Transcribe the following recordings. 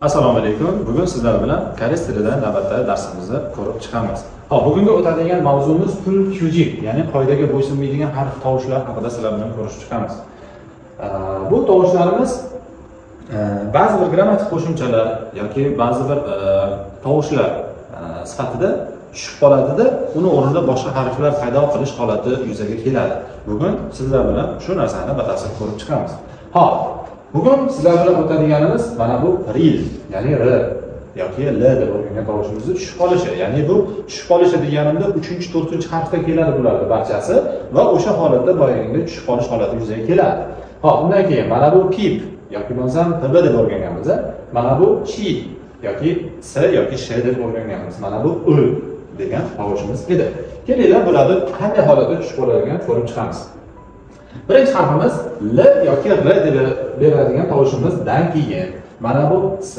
Assalomu alaykum. Bugun sizlar bilan koreys tilidan navbatdagi darsimizni ko'rib chiqamiz. Xo'p, bugungi o'tadigan mavzumiz pul-kyujik, ya'ni qoidaga bo'ysunmaydigan harf tovushlar haqida sizlar bilan ko'rishib chiqamiz. Bu tovushlarimiz ba'zi bir grammatik qo'shimchalar yoki ba'zi bir tovushlar sifatida tushib qoladida, uni o'rnida boshqa harflar paydo qilish holati yuzaga keladi. Bugun sizlar bilan shu narsani batafsil ko'rib chiqamiz. Xo'p, bugun sizlar bilan o'tadiganimiz mana bu ril, ya'ni r yoki l deb o'rgangan tovushimizni tushib qolishi. Ya'ni bu tushib qolishi deganimda 3-4 harfda keladi bularning barchasi va o'sha holatda boyagidek tushib qolish holati yuzaga keladi. Xo'p, undan keyin mana bu pip yoki bo'lmasam pb deb o'rganganmiz. Mana bu chi yoki s yoki sh deb o'rganganmiz. Mana bu u degan tovushimiz edi. Kelinglar, bularni qanday holatda tushib qoladigan ko'rib chiqamiz. Birinchi harfimiz L yoki R deb beriladigan tovushimizdan keyin mana bu S,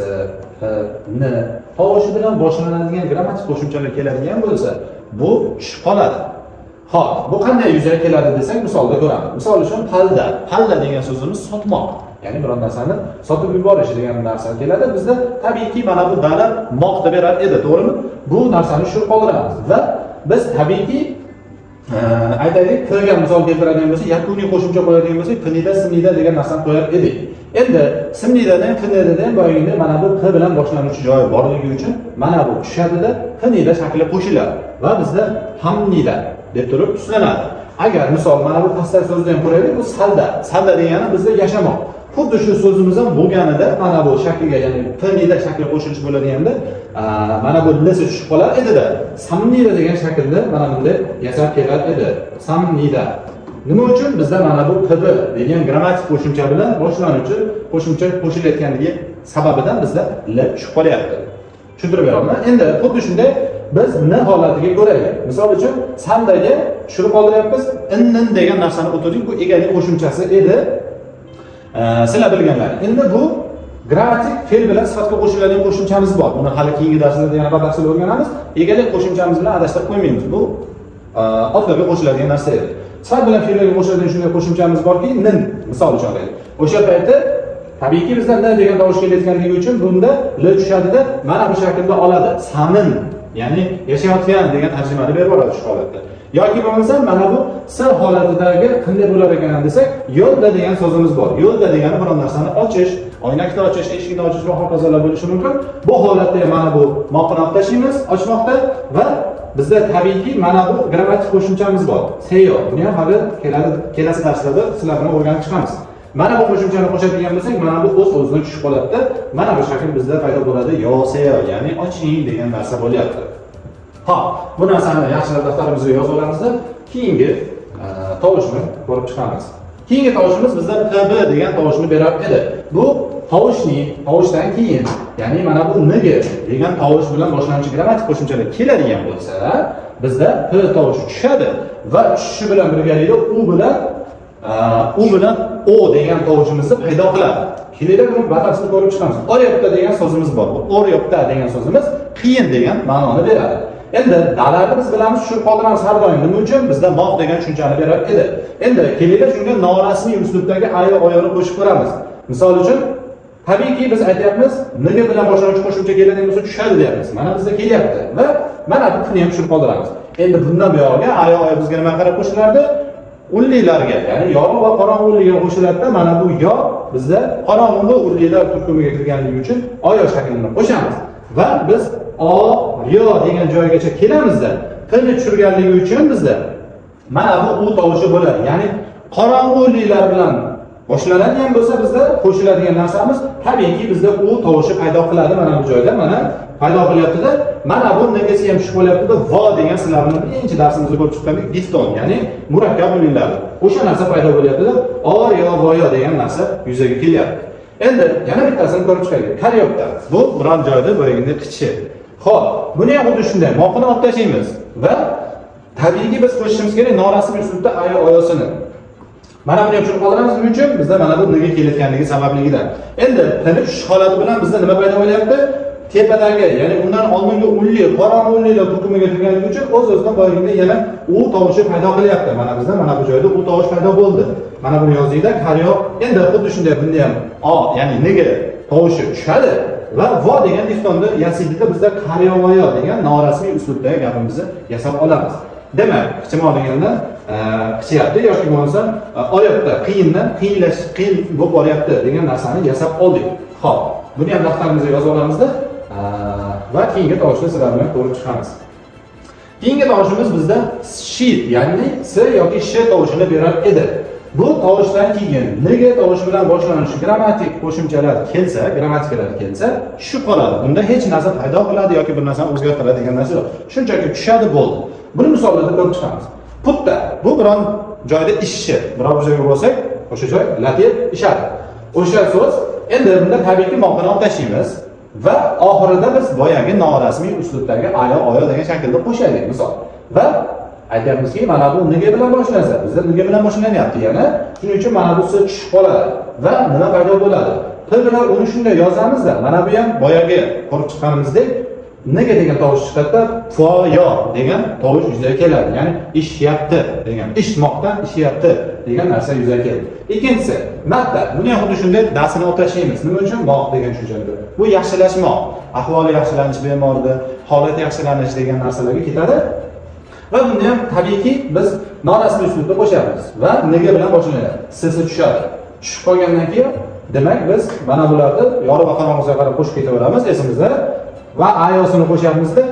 P, N tovushi bilan boshlanadigan grammatik qo'shimchalar keladigan bo'lsa, bu tushib qoladi. Xo'p, bu qanday yuzaga keladi desak, misolda ko'ramiz. Misol uchun palda, palda degan so'zimiz sotmoq, ya'ni biror narsani sotib yuborish degan narsa keladi. Bizda tabiiyki mana bu dalar moq deb berar edi, to'g'rimi? Bu narsani tushirib qoldiramiz va biz tabiiyki aytaylik, P ga misol keltiradigan bo'lsak, yakuniy qo'shimcha qo'yadigan bo'lsak, P-nida, S-nida degan narsani qo'yar edik. Endi S-nidadan, P-nidadan ham boyagida mana bu P bilan boshlanuvchi joyi borligi uchun mana bu tushadida P-nida shakli qo'shiladi va bizda hamnida deb turib tuslanadi. Agar misol mana bu pastdagi so'zni ham ko'raylik, bu salda. Salda degani bizda yashamoq. Xuddi shu so'zimiz ham bo'lganida mana bu shaklga, ya'ni P-nida shakli qo'shilish bo'ladiganda mana bu L-si tushib qolar edida samnida degan shaklda mana bunday yasab kelar edi. Samnida. Nima uchun? Bizda mana bu PB degan grammatik qo'shimcha bilan boshlanuvchi qo'shimcha qo'shilayotganligi sababidan bizda L tushib qolyapti. Tushuntirib beraman. Endi xuddi shunday biz N holatiga ko'raylik. Misol uchun sandaga tushirib qoldiryapmiz, N degan narsani o'tirdik, bu egalik qo'shimchasi edi. Sizlar bilganlar. Endi bu grammatik fe'l bilan sifatga qo'shiladigan qo'shimchamiz bor. Buni hali keyingi darslarda yana batafsil o'rganamiz. Egalik qo'shimchamiz bilan adashtirib qo'ymaymiz. Bu otlarga qo'shiladigan narsa edi. Sifat bilan fe'llarga qo'shiladigan shunday qo'shimchamiz borki, nin misol uchun olaylik. O'sha paytda tabiiyki bizda n degan tovush kelayotganligi uchun bunda l tushadida mana bu shaklda oladi. Sanin, ya'ni yashayotgan degan tarjimani berib yuboradi shu holatda. Yoki bo'lmasa mana bu s holatidagi qanday bo'lar ekan desak, yo'lda degan so'zimiz bor. Yo'lda degani biror narsani ochish, oynakni ochish, eshikni ochish va hokazolar bo'lishi mumkin. Bu holatda mana bu moqini olib tashlaymiz, ochmoqda va bizda tabiiyki mana bu grammatik qo'shimchamiz bor. Seyo. Buni ham hali keladi, kelasi darslarda sizlar bilan o'rganib chiqamiz. Mana bu qo'shimchani qo'shadigan bo'lsak, mana bu o'z-o'zidan tushib qoladida, mana bu shakl bizda paydo bo'ladi. Yo seyo, ya'ni oching degan narsa bo'lyapti. Xo'p, bu narsani yaxshilab daftarimizga yozib olamizda, keyingi tovushni ko'rib chiqamiz. Keyingi tovushimiz bizda PB degan tovushni berar edi. Bu tovushning tovushdan keyin, ya'ni mana bu ng degan tovush bilan boshlanuvchi grammatik qo'shimchalar keladigan bo'lsa, bizda P tovushi tushadi va tushishi bilan birgalikda u bilan o degan tovushimizni paydo qiladi. Kelinglar, buni batafsil ko'rib chiqamiz. O'ryapta degan so'zimiz bor. Bu o'ryapta degan so'zimiz qiyin degan ma'noni beradi. Endi dalarni biz bilamiz, tushirib qoldiramiz har doim. Nima uchun? Bizda moq degan tushunchani berar edi. Endi kelinglar, shunga norasmiy uslubdagi ayo oyoni qo'shib ko'ramiz. Misol uchun, tabiiyki biz aytyapmiz, ng bilan boshlanuvchi qo'shimcha keladigan bo'lsa tushadi deyapmiz. Mana bizda kelyapti va mana bu pni ham tushirib qoldiramiz. Endi bundan buyog'iga ayo oyo bizga nima qarab qo'shilardi? Unlilarga, ya'ni yorug' va qorong'u unliga qo'shiladida mana bu yo bizda qorong'u unlilar turkumiga kirganligi uchun oyo shaklini qo'shamiz va biz o yo degan joygacha kelamizda P-ni tushirganligi uchun bizda mana bu u tovushi bo'ladi. Ya'ni qorong'u unlilar bilan boshlanadigan bo'lsa bizda qo'shiladigan narsamiz tabiiyki bizda u tovushi paydo qiladi. Mana bu joyda mana paydo qilyaptida, mana bu negasi ham tushib qolyaptida, vo degan sizlar bilan birinchi darsimizda ko'rib chiqqandik, difton, ya'ni murakkab unlilar. O'sha narsa paydo bo'lyaptida, o yo vo yo degan narsa yuzaga kelyapti. Endi yana bittasini ko'rib chiqaylik. Karyopta. Bu biron joyda boyagidek qichi. Xo'p, buni ham xuddi shunday moqini olib tashlaymiz va tabiiyki biz qo'shishimiz kerak norasmiy uslubda ayo oyosini. Mana buni ham tushirib qoldiramiz. Nima uchun? Bizda mana bu nega kelayotganligi sababligidan. Endi P-ni tushish holati bilan bizda nima paydo bo'lyapti? Tepadagi, ya'ni undan oldingi unli, qorong'u unlilar turkumiga kirganligi uchun o'z-o'zidan boyagida yana u tovushi paydo qilyapti. Mana bizda mana bu joyda u tovush paydo bo'ldi. Mana buni yozdikda, karyo. Endi xuddi shunday bunda ham o, ya'ni nega tovushi tushadi. va vo degan diftongni yasaydida bizda qaryovoyo degan norasmiy uslubdagi gapimizni yasab olamiz. Demak, qichimoq deganda qichiyapti yoki bo'lmasa oyapti, qiyindan qiyinlash, qiyin bo'lib boryapti degan narsani yasab oldik. Xo'p, buni ham daftarimizga yozib olamizda va keyingi tovushni sizlar bilan ko'rib chiqamiz. Keyingi tovushimiz bizda shit, ya'ni s yoki sh tovushini berar edi. Bu tovushdan keyin nega tovushi bilan boshlanuvchi grammatik qo'shimchalar kelsa, grammatikalar kelsa, tushib qoladi. Bunda hech narsa paydo qiladi yoki bir narsani o'zgartiradi degan narsa yo'q. Shunchaki tushadi, bo'ldi. Buni misollarda ko'rib chiqamiz. Putta bu biron joyda ishishi, biror bir joyga borsak, o'sha joy latib ishadi. O'sha so'z endi bunda tabiiyki moqini olib tashlaymiz va oxirida biz boyagi norasmiy uslubdagi ayo oyo degan shaklda qo'shaylik misol. Va aytyapmizki, mana bu nega bilan boshlansa, bizda nega bilan boshlanyapti yana. Shuning uchun mana bu so'z tushib qoladi va nima paydo bo'ladi? P bilan uni shunday yozamizda, mana bu ham boyagi ko'rib chiqqanimizdek nega degan tovush chiqadida, foyo degan tovush yuzaga keladi. Ya'ni ishyapti degan, ishmoqdan ishyapti degan narsa yuzaga keladi. Ikkinchisi, madda. Buni ham xuddi shunday dasini olib tashlaymiz. Nima uchun? Moq degan tushunchani. Bu yaxshilashmoq, ahvoli yaxshilanish bemorda, holati yaxshilanish degan narsalarga ketadi. Va buni ham tabiiyki biz norasmiy uslubda qo'shamiz va nega bilan boshlanadi. Ssi tushadi. Tushib qolgandan keyin demak biz mana bularni yorug' va qorong'usiga qarab qo'shib ketaveramiz esimizda va ayosini qo'shyapmizda.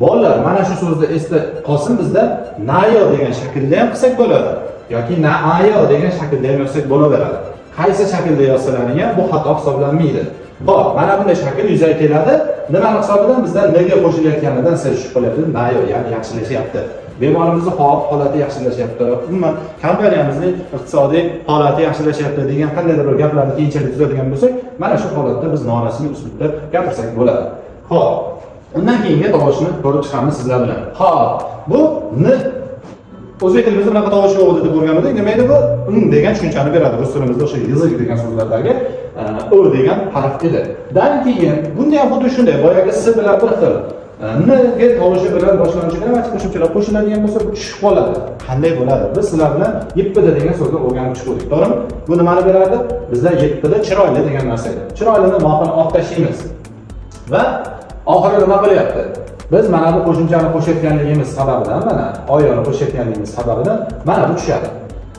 Bolalar mana shu so'zni esda qolsin, bizda nayo degan shaklda ham qilsak bo'ladi yoki naayo degan shaklda ham yozsak bo'laveradi. Qaysi shaklda yozsalaring ham bu xato hisoblanmaydi. Xo'p, mana bunday shakl yuzaga keladi. Nimani hisobidan? Bizda nega qo'shilayotganidan s tushib qolyapti, nayo, ya'ni yaxshilashyapti. Bemorimizni holati yaxshilashyapti, umuman kompaniyamizning iqtisodiy holati yaxshilashyapti degan qandaydir bir gaplarni keyinchalik tuzadigan bo'lsak, mana shu holatda biz norasmiy uslubda gapirsak bo'ladi. Xo'p, undan keyingi tovushni ko'rib chiqamiz sizlar bilan. Xo'p, bu n o'zbek tilimizda bunaqa tovush yo'q edi deb o'rgandik. Nima edi bu? Un degan tushunchani beradi. Rus tilimizda o'sha язык degan so'zlardagi o degan harf edi. Dan keyin bunda ham xuddi shunday boyagi s bilan bir xil n ga tovushi bilan boshlanuvchi grammatik qo'shimchalar qo'shiladigan bo'lsa, bu tushib qoladi. Qanday bo'ladi? Biz sizlar bilan yeppida degan so'zni o'rganib chiqdik, to'g'rimi? Bu nimani beradi? Bizda yeppida chiroyli degan narsa edi. Chiroylini moqini olib tashlaymiz. Va oxiri nima bo'lyapti? Biz mana bu qo'shimchani qo'shayotganligimiz sababidan, mana oyoni qo'shayotganligimiz sababidan mana bu tushadi.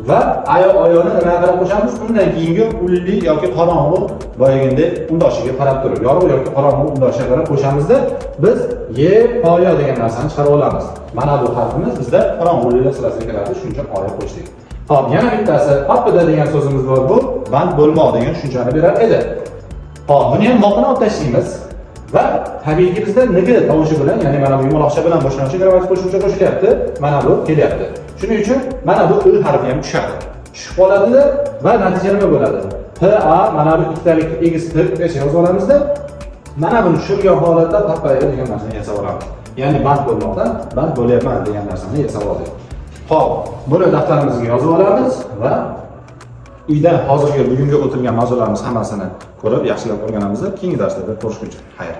Va ayo oyoni nimaga qarab qo'shamiz? Undan keyingi ulli yoki qorong'u boyagindek undoshiga qarab turib, yorug' yoki qorong'u undoshiga qarab qo'shamizda biz ye poyo degan narsani chiqarib olamiz. Mana bu harfimiz bizda qorong'u ullilar sirasiga kiradi, shuning uchun oyo qo'shdik. Xo'p, yana bittasi pappida degan so'zimiz bor, bu band bo'lmoq degan tushunchani berar edi. Xo'p, buni ham moqini olib tashlaymiz. Va tabiiyki bizda nega tovushi bilan, ya'ni mana bu yumaloqcha bilan boshlanuvchi grammatik qo'shimcha qo'shilyapti, mana bu kelyapti. Shuning uchun mana bu i harfi ham tushadi. Tushib qoladida va natija nima bo'ladi? P A mana bu ikkitalik egiz P gacha yozib olamizda, mana buni tushirgan holatda papaya degan narsani yasab olamiz. Ya'ni band bo'lmoqdan band bo'lyapman degan narsani yasab oldik. Xo'p, buni daftarimizga yozib olamiz va uyda hozirgi bugungi o'tilgan mavzularimiz hammasini ko'rib, yaxshilab o'rganamiz. Keyingi darslarda ko'rishguncha xayr.